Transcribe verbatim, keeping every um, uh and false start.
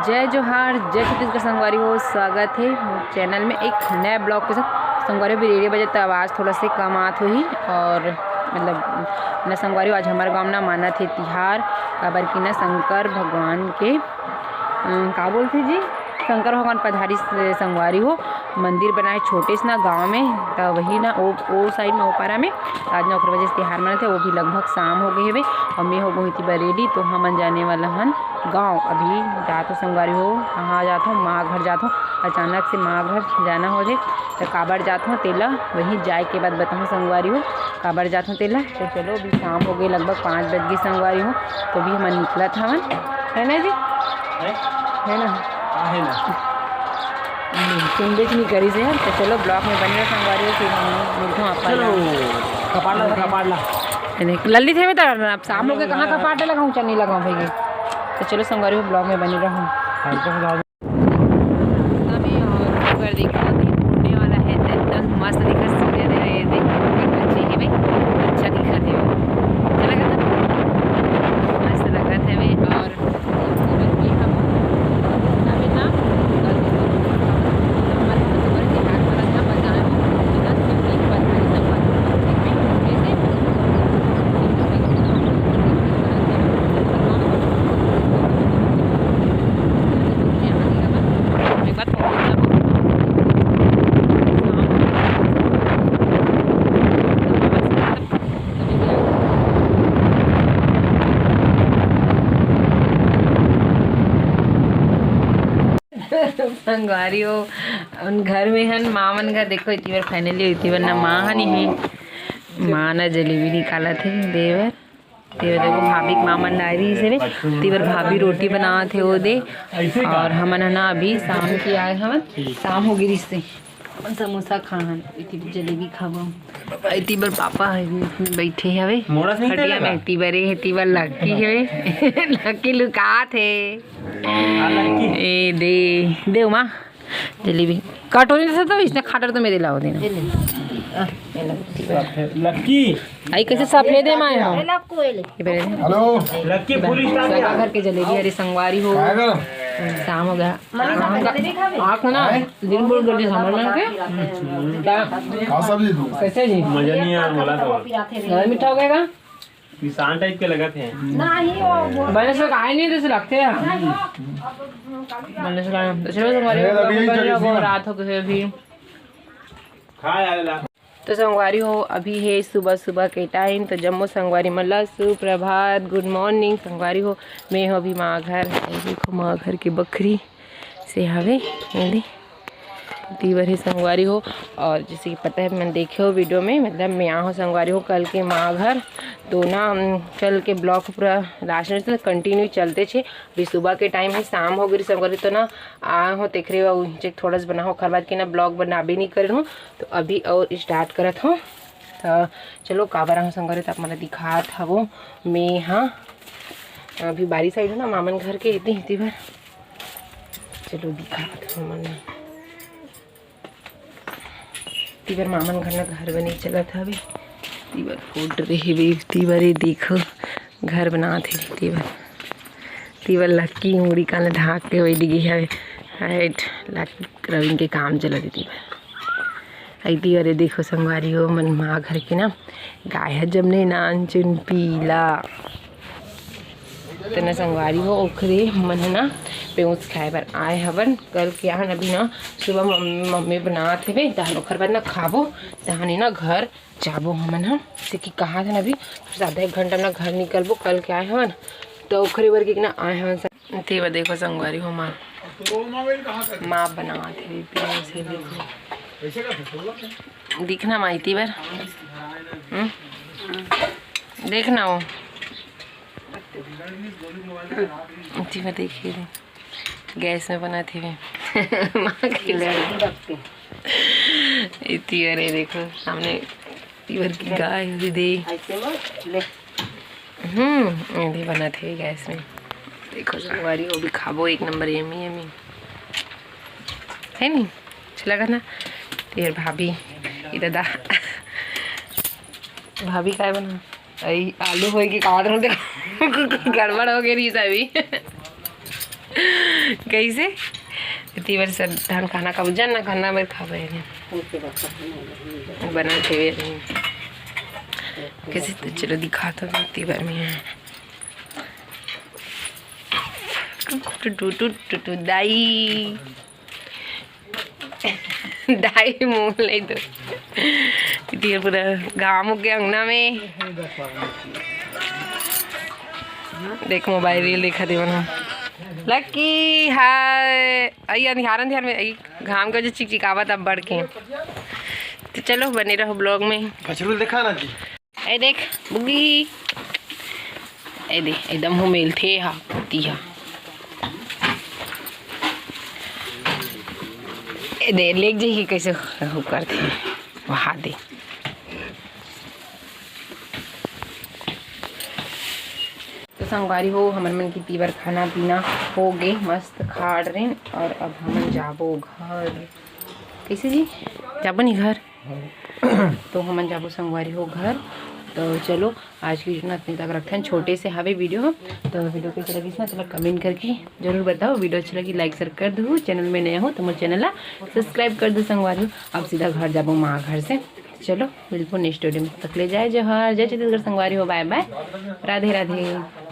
जय जोहार, जय छत्तीसगढ़ संगवारी हो, स्वागत हे मोर चैनल में एक नया ब्लॉग के साथ। संगवारी हो, अभी डेढ़ बजे, त आवाज़ थोड़ा से कम आत होही और मतलब ना संगवारी हो, आज हमर गांव ना मानत हे तिहार, काबर कि ना शंकर भगवान के, अम, का बोलथे जी, शंकर भगवान पधारिस संगवारी हो। मंदिर बनाए छोटे से ना गांव में, त वही ना ओ, ओ साइड में, ओ पारा में। आज ना ओकर वजह से तिहार मनत हे, वो भी लगभग शाम हो गए हवे और मैं हो गई थी बरेली, तो हमन जाने वाला हन गांव। अभी जात हो संगवारी हो, कहाँ जात हो? माँ घर जात हो। अचानक से माँ घर जाना हो जाए, तो काबर जात हो तेला वहीं जाए के बाद बताओ संगवारी हो, काबर जात हो तेला। तो चलो, अभी शाम हो गई, लगभग पाँच बज गई संगवारी हो, तो भी हमन निकलत हवन, है ना जी? है? है ना? आहे ना। हम्म, सुनबे च नहीं करी से, तो चलो, ब्लॉग में बने रहो संगवारी हो, फिर हम मिलते हैं आपका चलो, ना। कपाड़ ला, कपाड़ ला। अरे, लल्ली थे में तो अब शाम हो गए, कहाँ कपाटे लगाऊं, चन्नी लगाऊं भैया। तो चलो संगवारी हो, ब्लॉग में बने रहो। हाँ, तो फिर रास्ता में और ऊपर देखो, दिन उगने वाला है, तो एकदम मस्त दिखत, सूर्य दे रहे हैं, देखो, कितना अच्छी है भाई, अच्छा दिखत है। अच्छा लगा था, मस्त लगत है भाई। और संगवारी हो, उन घर में हन, माँ मन घर देखो, इतनी बार finally होती, वरना माँ हनी है, माँ ना जलेबी निकालत है देवर। तेवर देखो, भाभी के माँ मन डायरी से रे, तेवर भाभी रोटी बनावत है वो दे, और हमन ह ना अभी शाम के आए हवन, शाम हो गई रिश्ते। अपन समोसा खाहन, इति जलेबी खाबो। इति बर पापा है, इसमें बैठे हवे मोड़ा से नहीं खटिया में, तेरा? इति बर, इति बर लक्की हवे। लक्की लुकात है। हाँ, लक्की। ए दे, दे उमा, जलेबी। कटोरी से तो इसने खाटर तो मेरे लाओ देना। ये ले। आ, ये लो, इति बर। लक्की। आई कैसे सफेद है माय हो? ये लो, कोई ले। ये बेरे। हेलो। लक्की फुल स्टार सगा घर के जलेबी हरे संगवारी हो। काय करो? शाम हो गया। मनीषा का जलेबी खाबे? आँख ना, हैं? दिन भर जल्दी समझ में आके। क्या? का सब्जी तू? कैसे जी? मजा नहीं यार, बोला तो। ज्यादा मीठा हो गया का? किसान टाइप के लगत है। नहीं, वो, वो बने से खाए नहीं, जैसे लगते हैं। नहीं, वो, अब, अब, बने से खाए। तो चलो, तुम्हारे ये अभी यही जगह वो सीमा। रात हो गई अभी। खा यार, ला। तो संगवारी हो, अभी है सुबह सुबह के टाइम। तो जम्मो संगवारी मन ला सुप्रभात, गुड मॉर्निंग। संगवारी हो, मैं हो अभी माँ घर। ये देखो, माँ घर के बखरी से हवे, ये दे, तीवर है संगवारी हो। और जैसे कि पता है, मन देखे हो वीडियो में, मतलब मैं यहाँ हो संगवारी हो कल के माँ घर। तो ना, उम, कल के ब्लॉग पूरा लास्ट में तो कंटिन्यू चलते छे। अभी सुबह के टाइम है, शाम हो गई संगवारी, तो ना आ हो तेकरे चेक थोड़ा सा बना हो, ओकर बाद के ना ब्लॉग बनाबे नहीं करे हूँ। तो अभी और स्टार्ट करत हूँ। तो चलो, काबर आहूँ संगवारी, तो आप मन ला दिखात हवो। मैं हाँ, अभी बारी साइड हो ना, मामन घर के इतनी, इतनी बार। चलो, दिखात हूँ मन। तीबर मामन घर ना घर बने चलत हवे। तीबर फुट रही बे, तीबर ये देखो, घर बनात हे तीबर। तीबर लक्की उंगली कान ढाक के वही डिगी हवे। हाइट लक रविन के काम चलत हे तीबर। आई तीबर ये देखो संगवारी हो, मन माँ घर के ना गाय ह जमने नान चुन पीला। तेना संगवारी हो, ओखरे मन ह ना पेउस खाए बर आए हवन। कल के आहन अभी ना सुबह मम्मी, मम्मी बनात हेवे, तहन ओखर बाद ना खाबो, तहन ना घर जाबो हमन ह। से कि कहा थे ना अभी, बस आधा एक घंटा में ना घर निकलबो, कल के आए हवन, तो ओखरे बर के ना आए हवन। तेवा देखो संगवारी हो, माँ, माँ बनात हे पेउस, ये देखो। दिखना माँ, इति बर। हम्म? देखना हो। इति बर देखिए, गैस में बनात हे। माँ के इति बर ये देखो, सामने इति बर की गाय भी दे। हम्म, ये भी बनात हे गैस में। देखो संगवारी, वो भी खाबो, एक नंबर, यम्मी, यम्मी। है नी? अच्छा लगा ना? तो यार भाभी, इधर दा। भाभी काय बना? अई, आलू होई के काट रहे, देखो। गड़बड़ हो गई रही सभी। कैसे? इतनी बार सब धान खाना खाबो, जन ना खाना बर खाबे। बना के भी कैसे? तो चलो दिखा तो इतनी बार में है। टुटू टुटू टुटू दाई। दाई मुंह ले दो। इधर पूरा घाम हो गया अंगना में। देख मोबाइल रील दिखा दे बना। लकी हाय। आई अंधियार अंधियार में आई घाम के जो चिकचिकावत अब बढ़ के। तो चलो बने रहो ब्लॉग में। बछरू देखा ना जी। ए देख बुगी। ए दे एकदम हो मेलथे हा कुत्ती हा। ए दे लेग जही कैसे हो करथे वहा दे। तो संगवारी हो हमर मन के तीबर खाना पीना हो गे मस्त खा डरेन और अब हमन जाबो घर। कैसे जी? जाबो नहीं घर? तो हमन जाबो संगवारी हो घर। तो चलो आज की वीडियो ना इतने तक रखथन, छोटे से हवे वीडियो। तो वीडियो कैसे लगिस ना चलो कमेंट करके जरूर बताओ। वीडियो अच्छा लगी लाइक शेयर कर दो, चैनल में नया हो तो मोर चैनल ला सब्सक्राइब कर दो संगवारी हो। अब सीधा घर जाबो माँ घर से। चलो मिलबो नेक्स्ट वीडियो में, तक ले जाए जोहार, जय छत्तीसगढ़ संगवारी हो, बाय बाय, राधे राधे।